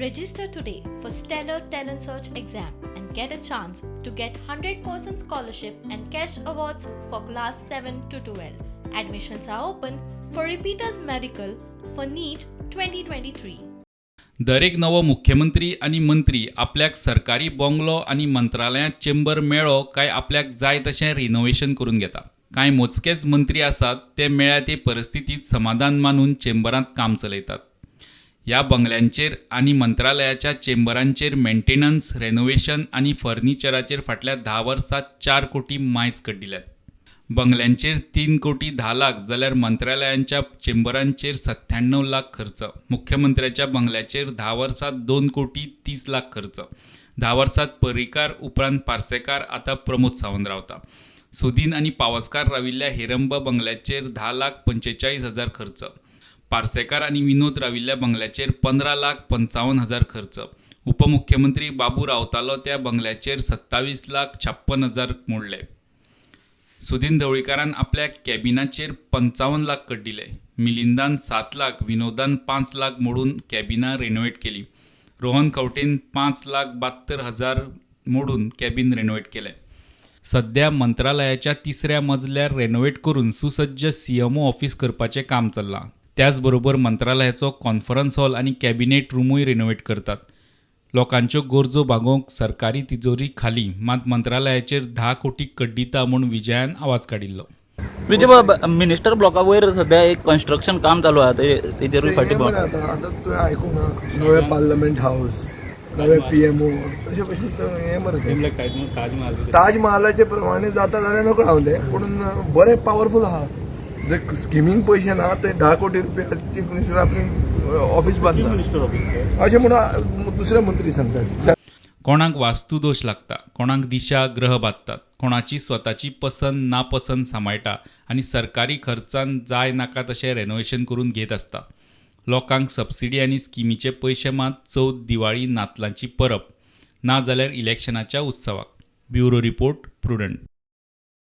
Register today for Stellar Talent Search exam and get a chance to get 100% scholarship and cash awards for class 7 to 12. Admissions are open for repeaters medical for NEET 2023. दरेक नवो मुख्यमंत्री आनी मंत्री आपल्याक सरकारी bungalow आनी मंत्रालयांत chamber मेळ्ळो काय आपल्याक जाय तशें रिनोव्हेशन करून घेता. कांय मोजकेच मंत्री आसात ते मेळ्ळ्या ते परिस्थितींत समाधान मानून चेंबरांत काम चलयतात. ह्या बंगल्यांचेर आनी मंत्रालयाच्या चेंबरांचेर मेंटेनन्स, रेनोव्हेशन आनी फर्निचराचेर फाटल्या 10 वर्सांत 4 कोटी मायज कड्डिल्यात. बंगल्यांचेर 3 कोटी 10 लाख जाल्यार मंत्रालयांच्या चेंबरांचेर 97 लाख खर्च. मुख्यमंत्र्याच्या बंगल्याचेर 10 वर्सांत 2 कोटी 30 लाख खर्च. 10 वर्सांत पर्रीकार, उपरांत पार्सेकार, आतां प्रमोद सावंत रावता. सुदीन आनी पावसकार राविल्ल्या हेरंब बंगल्याचेर 10 लाख 45 हजार खर्च. पार्सेकार आनी विनोद राविल्ल्या बंगल्याचेर 15 लाख 55 हजार खर्च. उपमुख्यमंत्री बाबू रावतालो त्या बंगल्याचेर 27 लाख 56 हजार मोडले. सुदीन ढवळीकारान आपल्या कॅबिनाचेर 55 लाख कड्डिले. मिलिंदान 7 लाख, विनोदान 5 लाख मोडून कॅबिनां रेनोव्हेट केली. रोहन खंवटेन 5 लाख 72 हजार मोडून कॅबीन रेनोव्हेट केलें. सध्या मंत्रालयाच्या तिसऱ्या मजल्यार रेनोव्हेट करून सुसज्ज सीएमओ ऑफिस करपाचें काम चल्लां. त्याच बरोबर मंत्रालयाचो कॉन्फरन्स हॉल आनी कॅबिनेट रुमूय रेनोव्हेट करतात. लोकांच्यो गरजो भागोवंक सरकारी तिजोरी खाली, मात मंत्रालयाचेर 10 कोटी कड्डिता म्हूण विजयान आवाज काडिल्लो. विजय बाब, मिनिस्टर ब्लॉका वयर सध्या एक कन्स्ट्रक्शन काम चालू आहा, ते तेजेरूय फाटी हें भोंव बरें. आतां आतां तुवें आयकूंक ना, नवें पार्लमेंट हावस, नवें पीएमओ, तशें भशेन हें मरे तें. ताजमहालाचे प्रमाणे जाता जाल्यार नकळो हांव तें, पूण बरें पावरफूल आहा. जे स्किमींग पयशे ना ते 10 कोटी रुपया चीफ मिनिस्टर आपली ऑफिस बांदता अशें म्हणून दुसरे मंत्री सांगतात. कोणाक वास्तुदोश लागता, कोणाक दिशा ग्रह बादतात, कोणाची स्वताची पसंत नापसंत सांबाळटा आनी सरकारी खर्चान जाय नाका तशें रेनोव्हेशन करून घेत आसता. लोकांक सबसिडी आनी स्किमीचे पयशे मात चवथ, दिवाळी, नातलांची परब ना जाल्यार इलेक्शनाच्या उत्सवाक. Bureau report, Prudent.